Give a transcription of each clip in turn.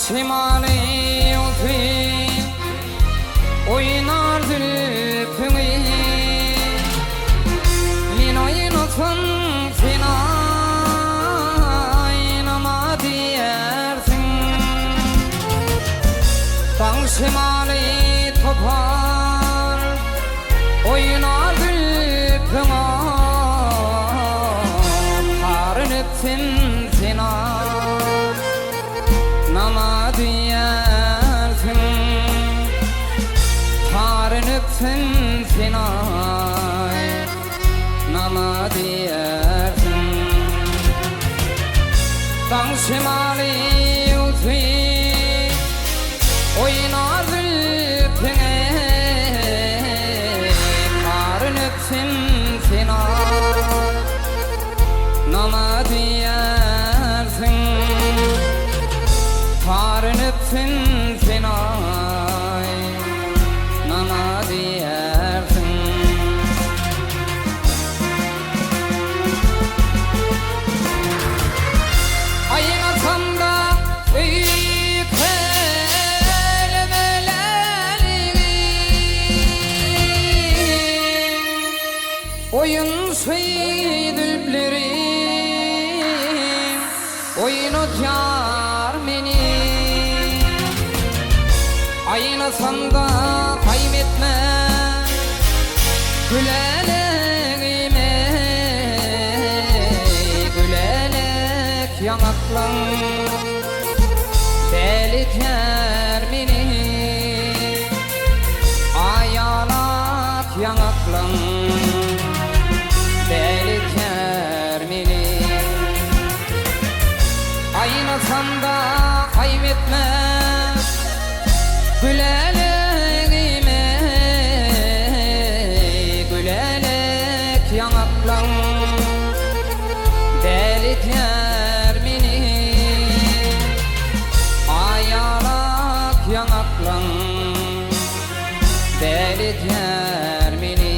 Şemaly ýuwsyn, oýnar zülpüňi. Men oýnasam sen aýnama diýersiň. Daň şemaly topar, oýnar zülpüň-a. Taryn öpsem sen Nama diýersiň, Taryn öpsem sen aý, Nama diýersiň. Daň şemaly ýuwsyn, Oýnar zülpüňe, Taryn öpsem sen aý. Nama diýersiň, Taryn öpsem sen aý, Nama diýersiň. Aýnasamda öýkelemeleriňi. Oýun şeýdilpleri oýnadýar meni. Aýnasam-da aýp etme gülälegime, Gülälek ýaňaklaň dälidýär meni. Aýalak ýaňaklaň dälidýär meni. Aýnasam-da aýp etme gülälegime, Gülälek ýaňaklaň dälidýär meni. Aýalak ýaňaklaň Däli edýär meni.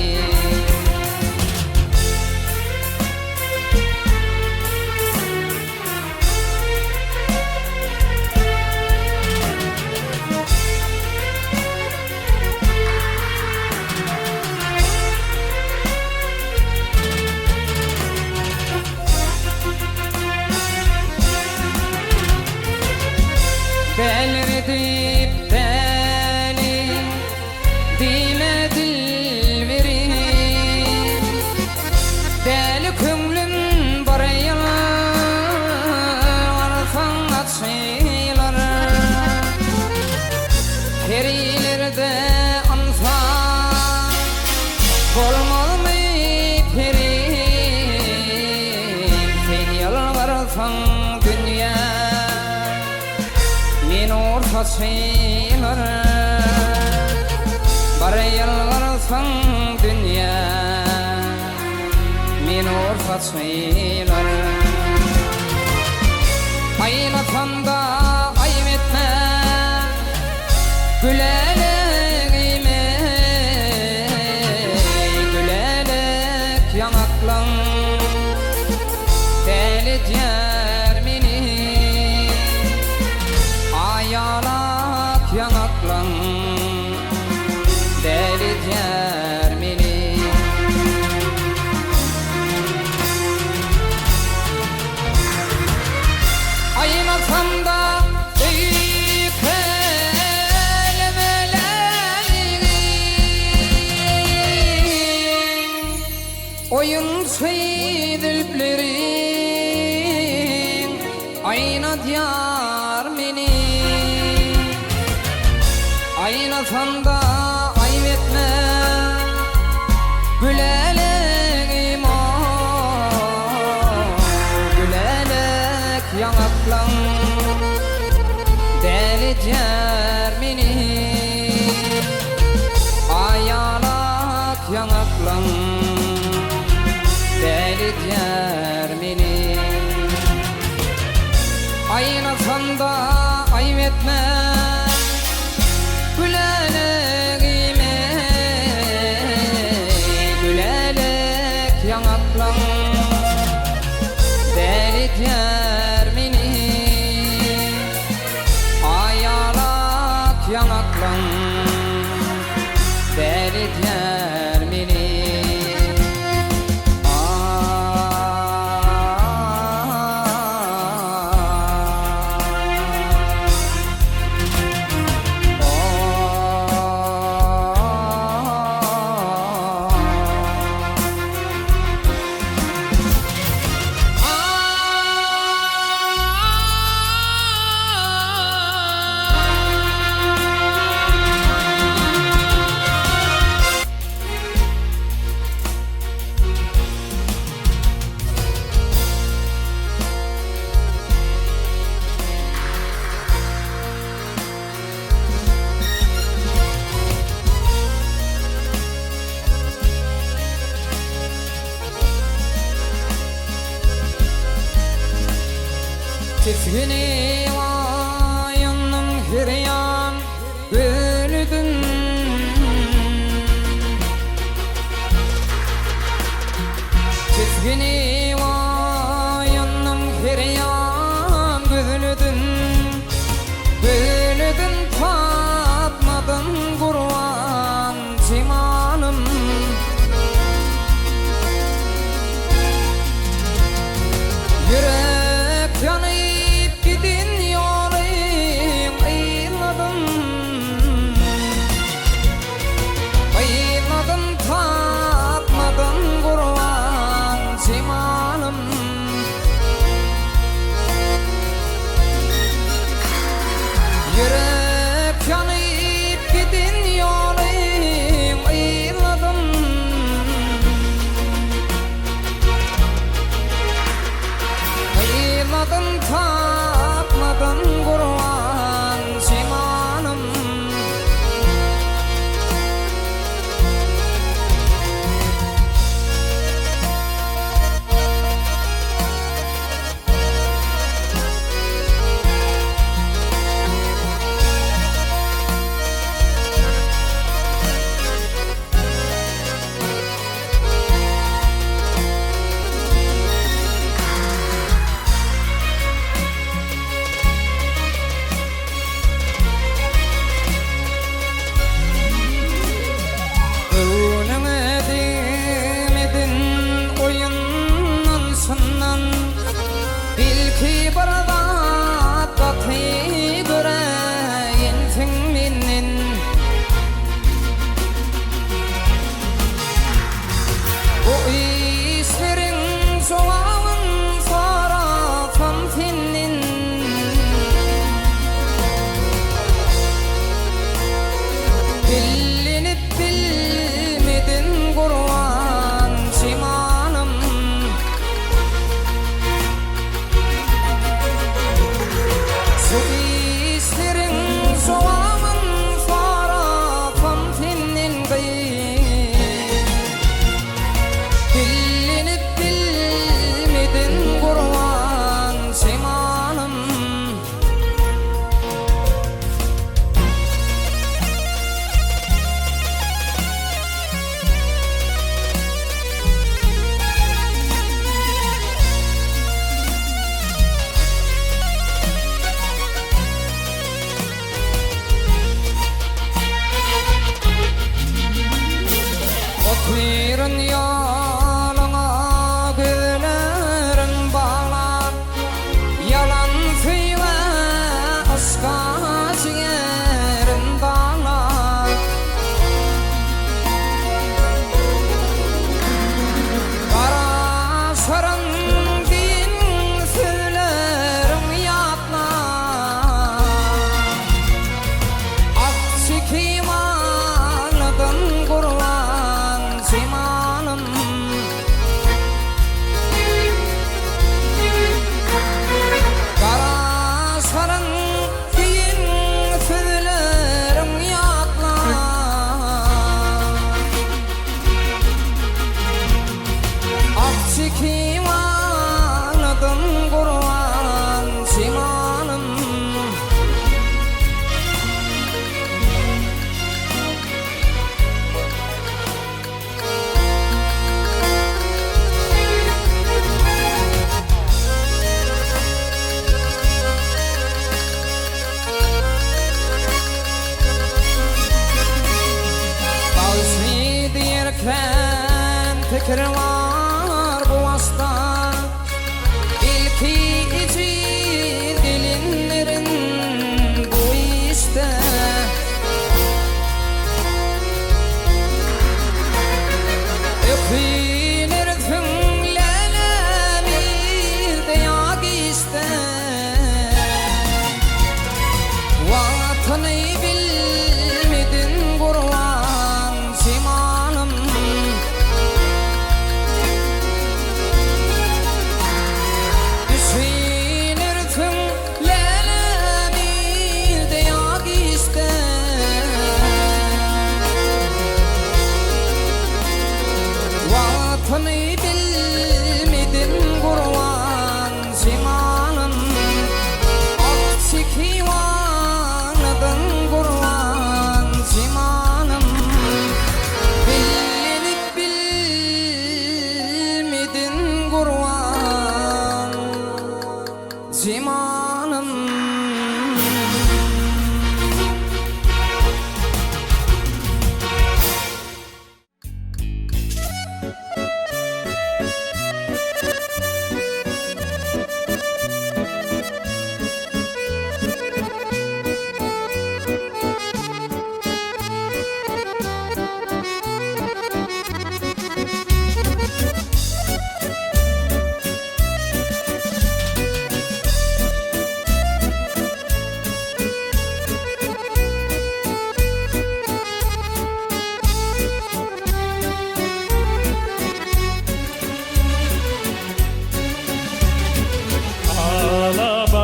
Delredip däli diýme dilberi Däli köňlüm bir ýyl barsaň açylar Perilerde ynsan bolmazmy perim Sen ýalbarsaň dünýä Men ortaçylar Bir ýylgyrsaň dünýä Men ortaçylar Aýlasam-da aýp etme Gülälegime Gülälek ýaňaklaň Däli edýär meni Aýalak ýaňaklaň Däli edýär meni. Aýnasam-da öýkelemeleriňi Oýunçy zülpleriň aýnadýar meni. Aýnasam-da aýp etme. edýär meni. Tisgini aýynyň her ýan gölüdin. Tisgini aýynyň her ýan gözlüdin. Gözlüdin tapmadym gurban jemalym. Ýürek ýanyp gidin. pikir bar bu başda. Belki ejiz gelendirin bu işde. Ökünersiň läläm irde ýa giçde. Wagtyny bilmediň gurban jemalym. Düşünersiň läläm irde ýa giçde. Wagtyny bilmediň gurban jemalym. Ak çekiwanadyň gurban jemalym. Bellenip bilmediň gurban jemalym.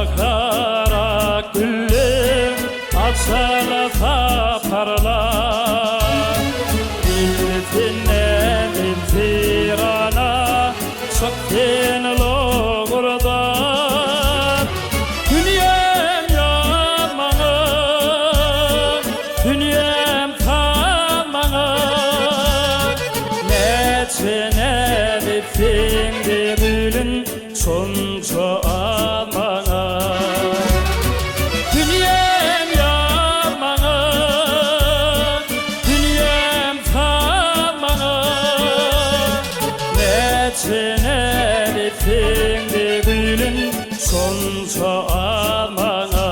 Alabakara güllüm açana taparlar. Biltinden tirana çıktın logurdan. Dünýäm ýar maňa, dünýäm tam maňa. Näçe näzipsiň-de gülün şonça az maňa. Dünýäm ýar maňa, dünýäm tam maňa. Näçe näzipsiň-de gülün şonça az maňa.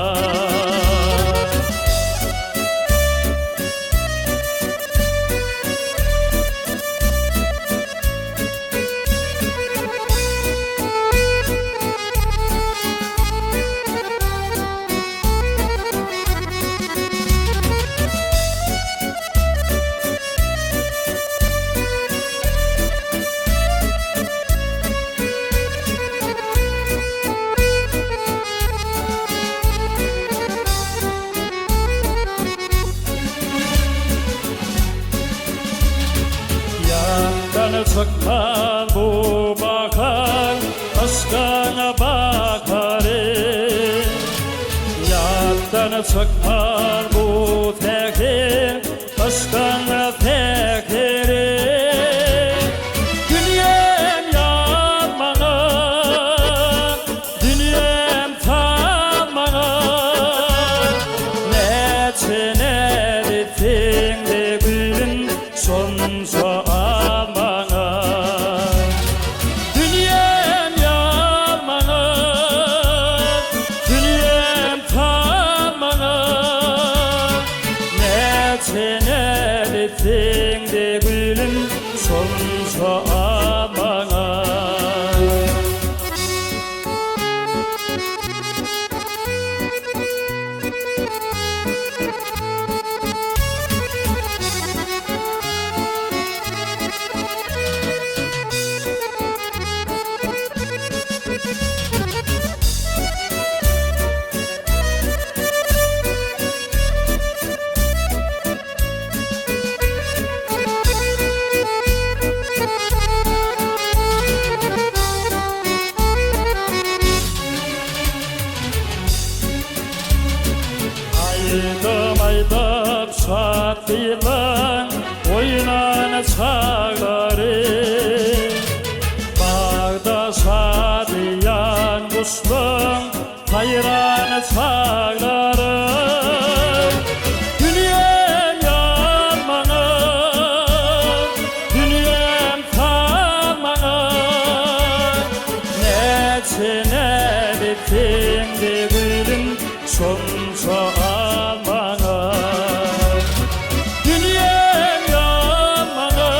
Ýatdan çykmaz bu bahar, Yşkyň bahary. Ýatdan çykmaz bu säher, Yşkyň säheri. Dünýäm ýar maňa, dünýäm tam maňa. Näçe näzipsiň-de gülüm şonça az maňa. Dünýäm ýar maňa, dünýäm tam maňa. Näçe näzipsiň-de gülüm şonça az maňa. Aýdym aýdyp şatlygyň oýnan çaglary. Bagda şadyýan guşlaň saýran çaglary. Dünýäm ýar maňa, dünýäm tam. Şonça al maňa. Dünýäm ýan maňa,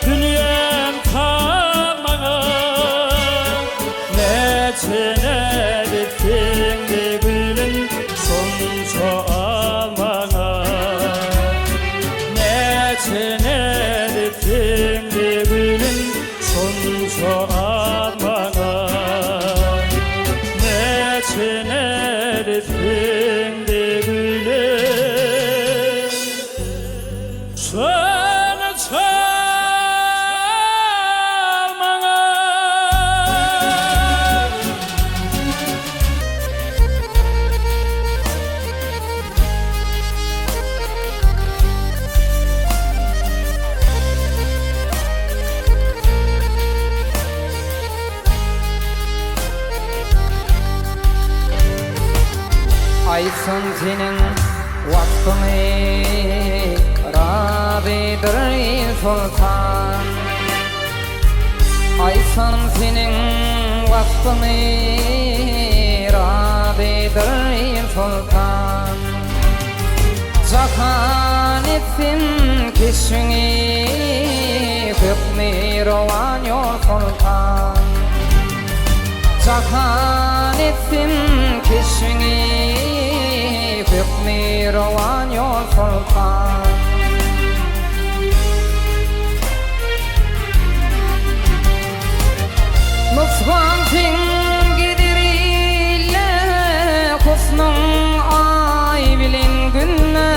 Dünýäm tal maňa. Näçe näz etseň-de gülüm, Şonça al maňa. Näçe näz etseň-de gülüm, Şonça al maňa. Näçe näz etseň-de gülüm, Şonça al maňa. Aýtsam seniň waspyňy razydyr soltan. Aýtsam seniň waspyňy razydyr soltan. Jahan etsin keşbiňi hökmi rowan ýol soltan. Jahan etsin keşbiňi hökmi rowan ýol soltan. Nusgaň seň gider ile, husnuň aý bilen günde.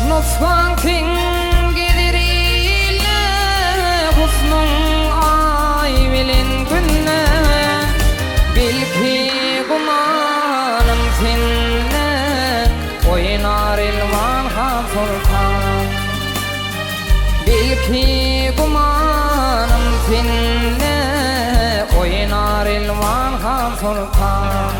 Nusgaň seň gider ile, husnuň aý bilen günde. Belki gümanym sende, oýnar Elwan han soltan. Belki gümanym sende, oýnar Elwan han soltan.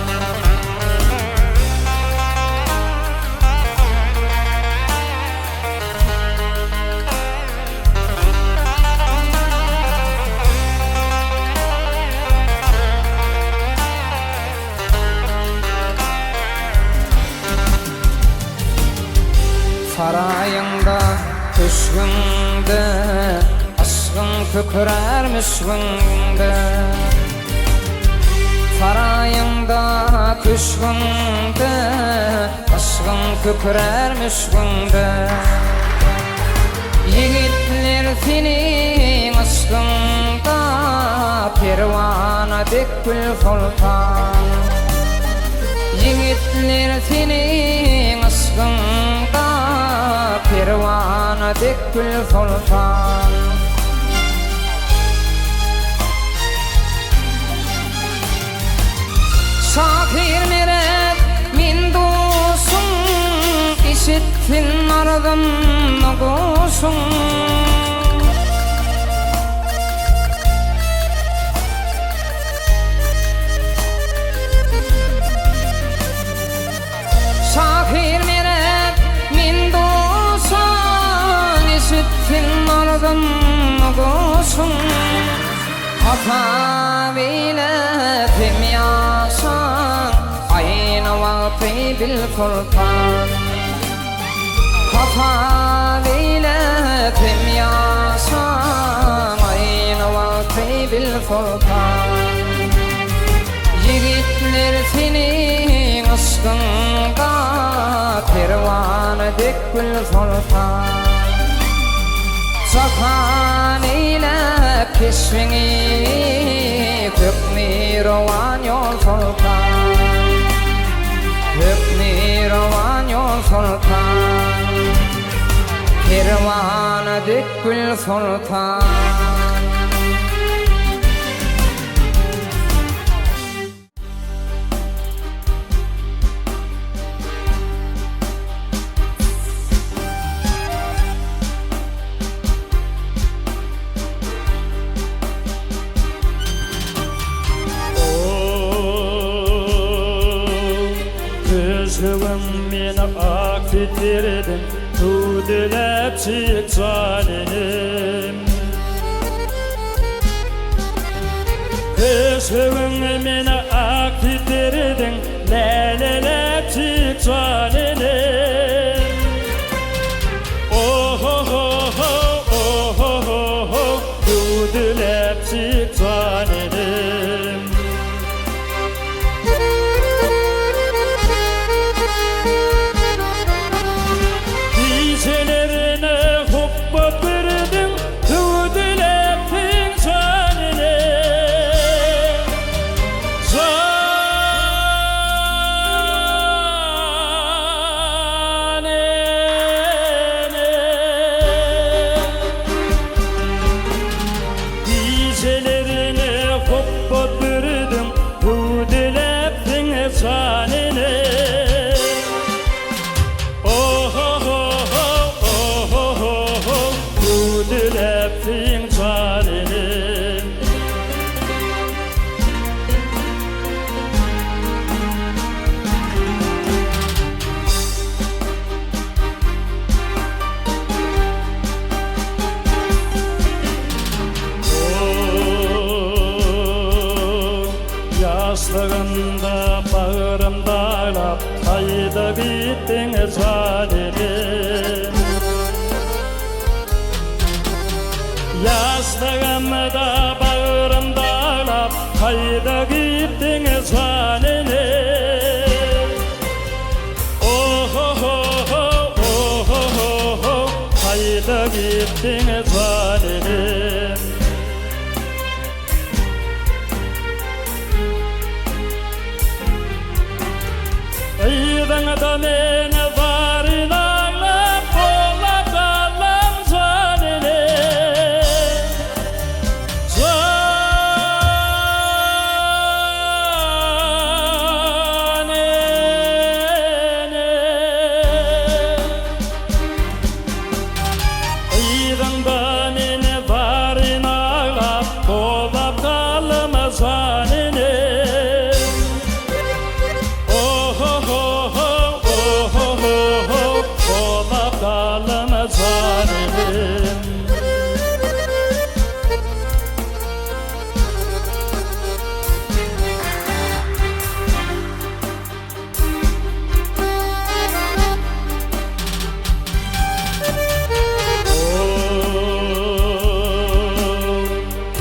Saraýyňda, köşgüňde, Yşgyň kükrär müşgüňde. Saraýyňda, köşgüňde, Yşgyň kükrär müşgüňde. Ýigitler seniň yşkyňda Perwana dek gül soltan. Ýigitler seniň yşkyňda Perwana dek gül soltan. Şahyr Meret men duşuň, Eşitsin arzymny guşuň. Şahyr Meret men duşuň, Eşitsin arzymny guşuň. Hasap eýläp hem ýaşaň, Aýna wagty bil soltan. Hasap eýläp hem ýaşaň, Aýna wagty bil soltan. Ýigitler seniň yşkyňda Perwana dek gül soltan. Jahan eýläp keşbiňi, Hökmi rowan ýol soltan. Hökmi rowan ýol soltan. Perwana dek gül soltan. Köşegim meni ak süýt berdiň. Hüwdüläpjik jan enem. Köşegiňe meni ak titirdiň, Läleläpjik jan enem. Oho-ho-ho, oho-ho-ho, Hüwdüläpjik jan enem. Gijelerine hupba bürüdiň, Hüwdüläpdiň jan enem. Jan enem. Gijelerine hupba bürüdiň, Hüwdüläpdiň jan enem. Oho-ho-ho, oho-ho-ho, Hüwdüläpdiň jan enem. Ýaşlygymda bagrym daglap, Haýda gitdiň jan enem. Ýaşlygymda bagrym daglap, Haýda gitdiň jan enem. Oho-ho-ho, oho-ho-ho, Haýda gitdiň jan enem. Yzyňda meni zaryn aglap, Dolap galam jan enem. Jan enem. Yzyňda meni zaryn aglap, Dolap galam jan enem. Oho-ho-ho, oho-ho-ho, Dolap galam jan enem.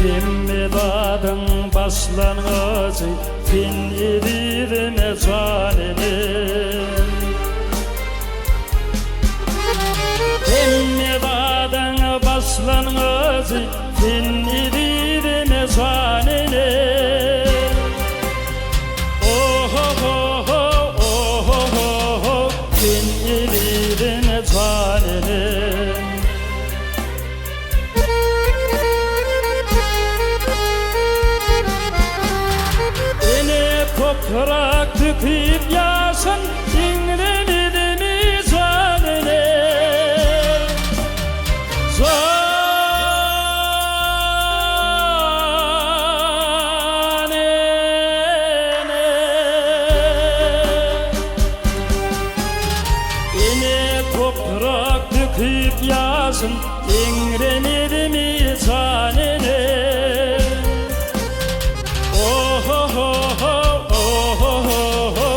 Hemme zadyň başlangyjy sen ezizim jan enem. Hemme zadyň başlangyjy sen ezizim jan enem. Oho-ho-ho, oho-ho-ho, sen ezizim jan enem. Ene toprak döküp ýaşyn, Iňremedimi jan enem. Jan enem. Ene toprak döküp ýaşyn, Iňremedimi jan enem. Oho-ho-ho, oho-ho-ho,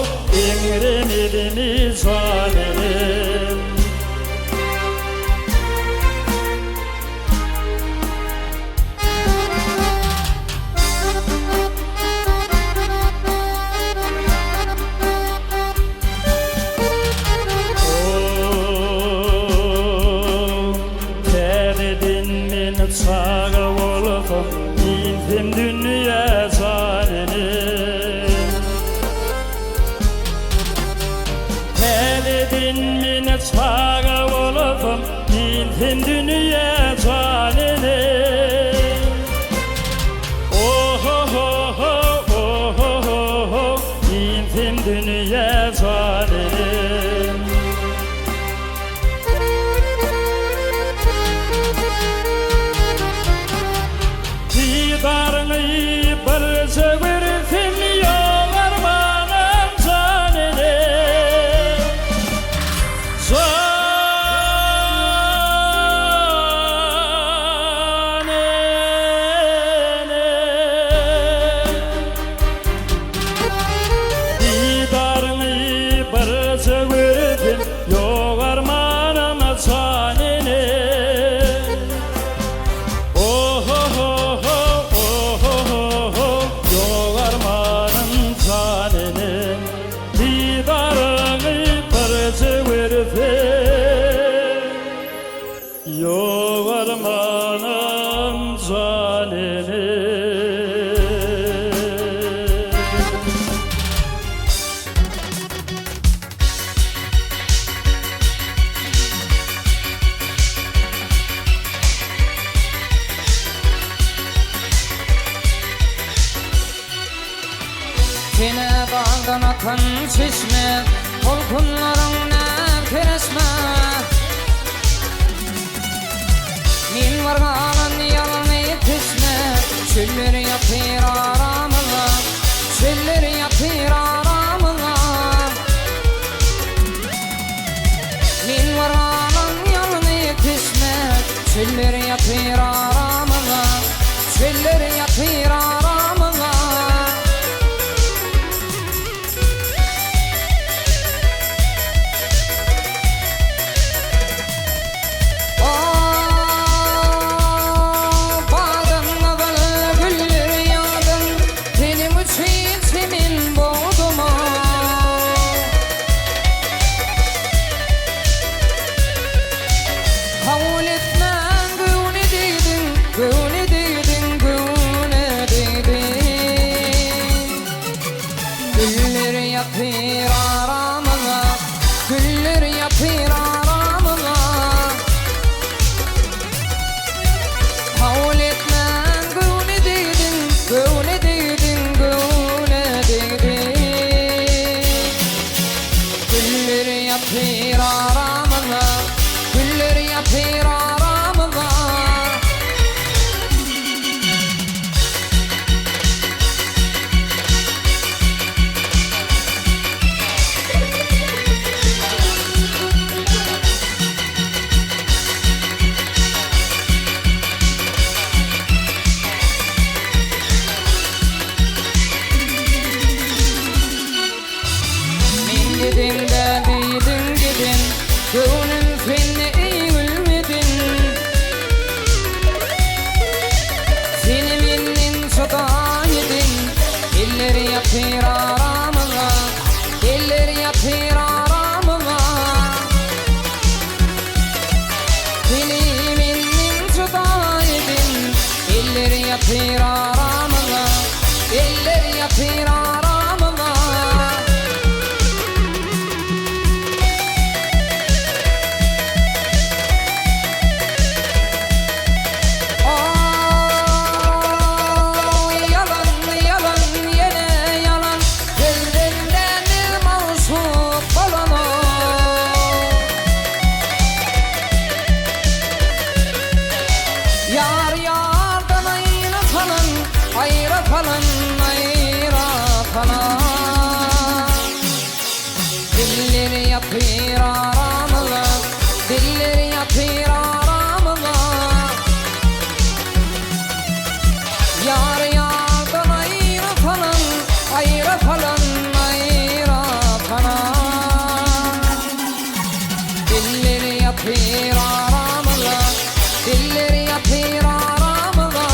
Iňremedimi jan enem. Täzeden men çaga bolsam, Insem dünýä jan enem. Täzeden men çaga bolsam, Insem dünýä jan enem. Oho-ho-ho, oho-ho-ho, Insem dünýä jan enem. Didaryňy birje görsem, Ýolarmanam jan enem. Jan. Sene dagdan akan çeşme, Tolkunlaryň näz kereşme. Men bir galan ýalny teşne, Çöller ýatyr aramyzda, Çöller ýatyr aramyzda. Men bir galan ýalny teşne, Çöller ýatyr aramyzda, Çöller ýatyr aramyzda. Badam gyzyl güller ýagdym, Seniň üçin çemen bogdum-a. Kabul etmän göwne degdiň, Göwne degdiň, göwne degdiň. Güller ýatyr aramyzda, Güller ýatyr aramyzda. Kabul etmän göwne degdiň, Göwne degdiň, göwne degdiň. Güller ýatyr aramyzda, Güller ýatyr aramyzda. Men gidemde diýdiň gidin, Göwnüm sende eý gülmedin. Seni menden juda eden, Eller ýatyr aramyzda, Eller ýatyr aramyzda. Seni menden juda eden, Eller ýatyr aramyzda, Eller ýatyr aramyzda. Ýalan, ýalan, ýene ýalan, Gözlerinden bir magşuk bolanok. Ýar ýardan aýra salan, aýra salan, aýra salan. Diller ýatyr aramyzda, Diller ýatyr aramyzda. Ýar ýardan aýra salan, aýra salan, aýra salan. Diller ýatyr aramyzda, Diller ýatyr aramyzda.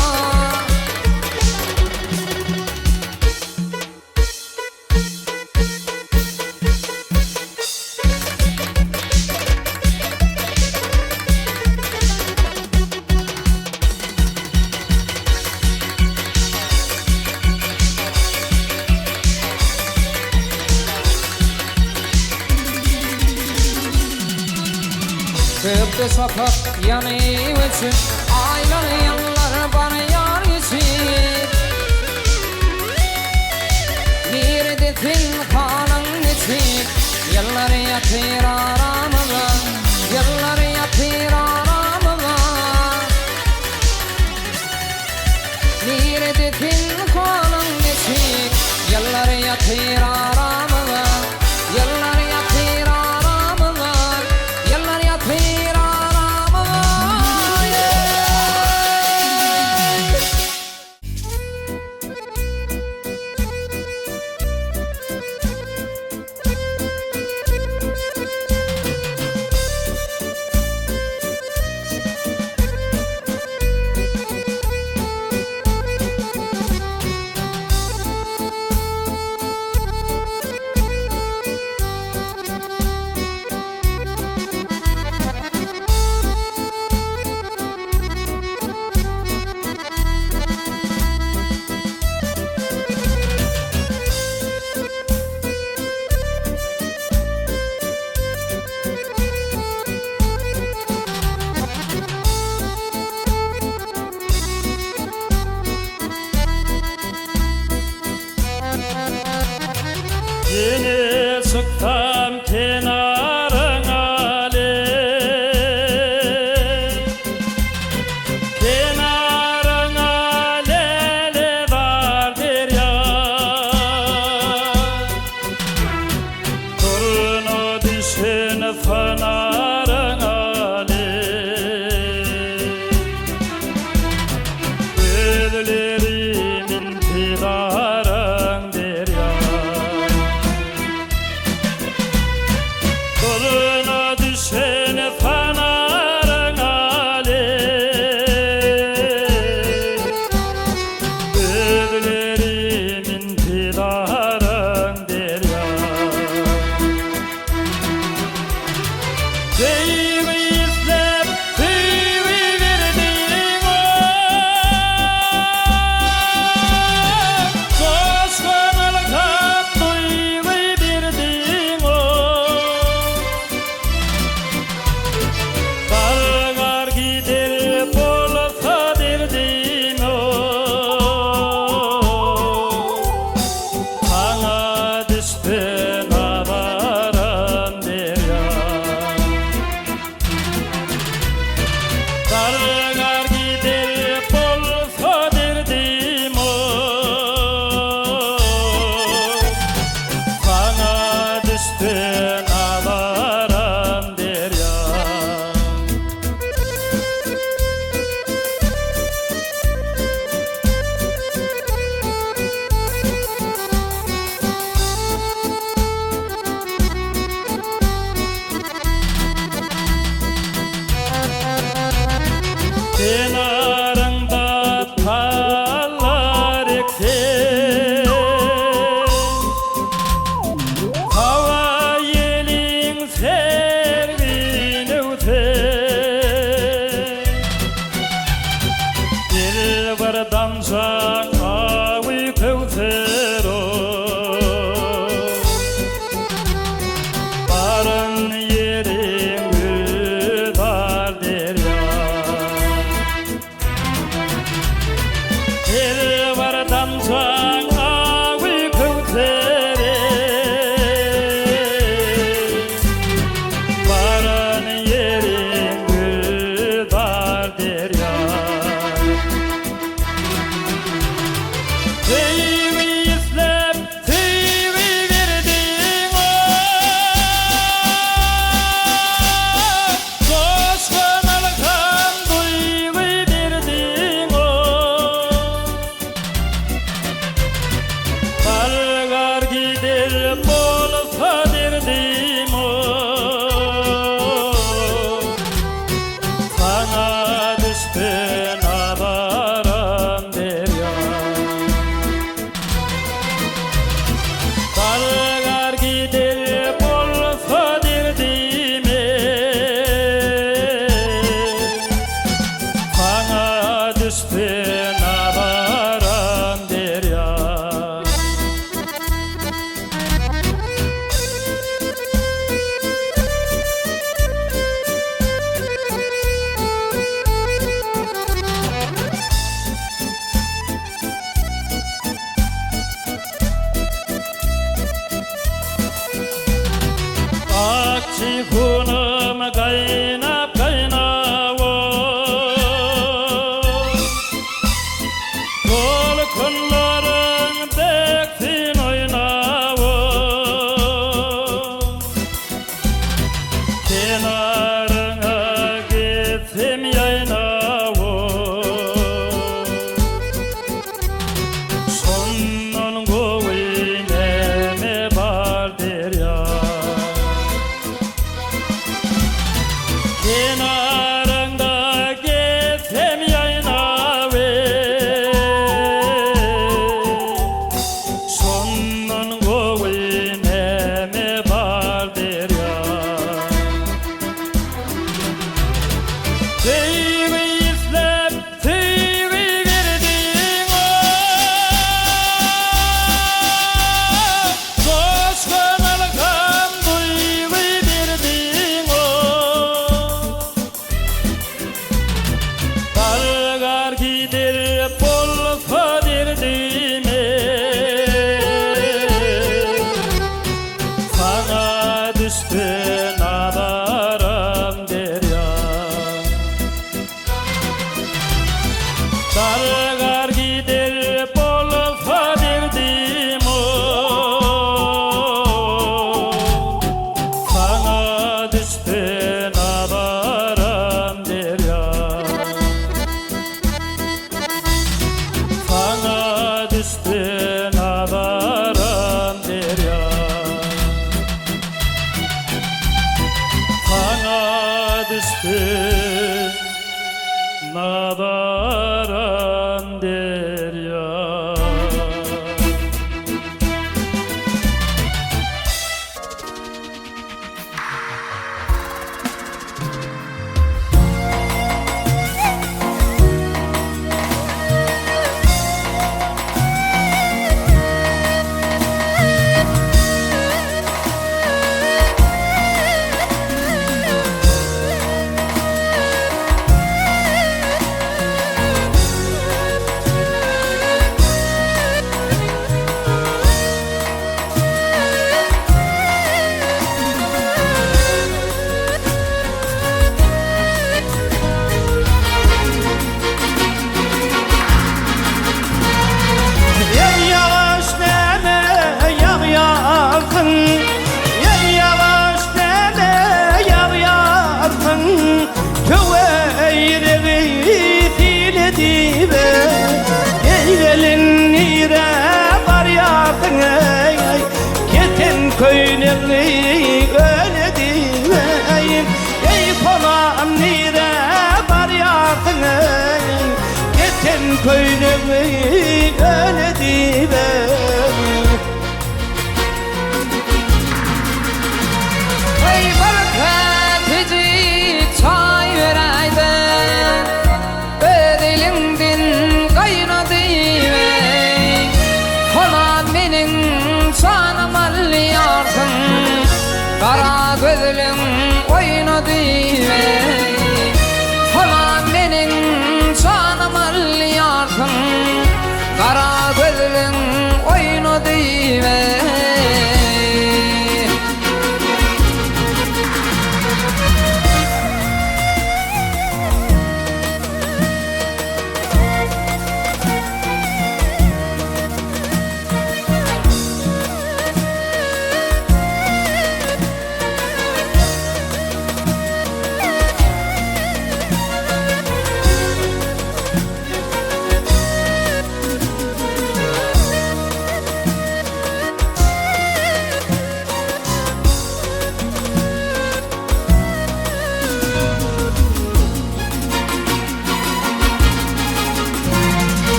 Kökde şapak ýanyp öçüp, Aýlar ýyllar barýar geçip. Nirede sen halyň niçik, Ýyllar ýatyr aramyzda, Ýyllar ýatyr aramyzda. Nirede sen halyň niçik, Ýyllar ýatyr aramyzda, Ýyllar ýatyr aramyzda, Ýyllar ýatyr aramyzda. Çyksam kenaryňa leý. Kenaryňa lelezar derýa. Durna düşen fanaryňa leý. Gözlerim intizaryň derýa. Durna düşen fanaryňa leý. Gözlerim intizaryň derýa. Söýgi isläp söýgi berdiň o. Joşgun ylham duýgy berdiň o. Dargar gider bolsa derdim o. Saňa düşdi nazarym derýa. Dargar gider bolsa derdim o. Saňa düşdi nazarym derýa. Kenaryňda tallar ekseň, Hawa ýeliň sergin öwseň, Gel bir damjaň awy köwser o. Baran ýeriň gülzar derýa. Her bir damjaň awy köwseri. Baran ýeriň gülzar derýa. Söýgi isläp söýgi berdiň o. Joşgun ylham duýgy berdiň o. Dargar gider bolsa derdim o. Saňa düşdi nazarym derýa. Dargar gider bolsa derdime. Saňa düşdi nazarym derýa. Akçy hunym gaýnap gaýnawa. Tolkunlaryň beksin oýnawa. Kenaryňa gitsem ýaýnawa. Şondan gowy näme bar derýa. Eý bir käseji çaý beräýdä, Öz eliňden gaýnadyp eý. Hona meniň janym alýarsyň, Gara gözleň oýnadyp eý. Hona meniň janym alýarsyň, Gara gözleň oýnadyp eý.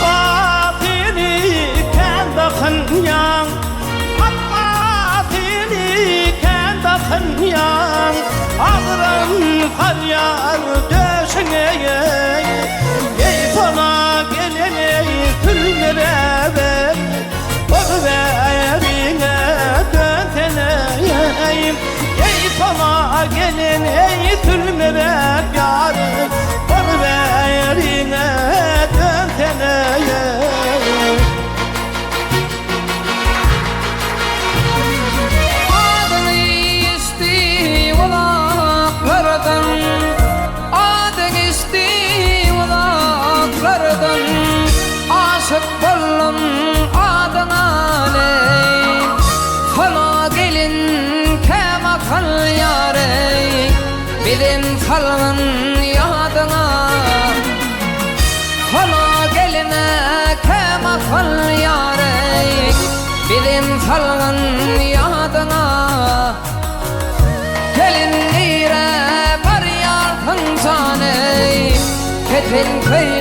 Apbasyny kän dakynýaň, Apbasyny kän dakynýaň, Agram salýar döşüňe eý, Sona gelen eý, sülmüräber, Bir bäriňe dönsene eý, Eý, sona gelen eý, sülmüräp ýar, Bir bäriňe dönsene eý. Adyňy eşdi gulaklardan, Adyň eşdi gulaklardan, Aşyk boldum adyňa leý. Sona gelin kämakal ýar eý, Bizem salgyn ýadyňa. Sona geline kämakal ýar eý, Bizem salgyn ýadyňa. Gelin nirä barýarsyň jan eý, Keten köýnek.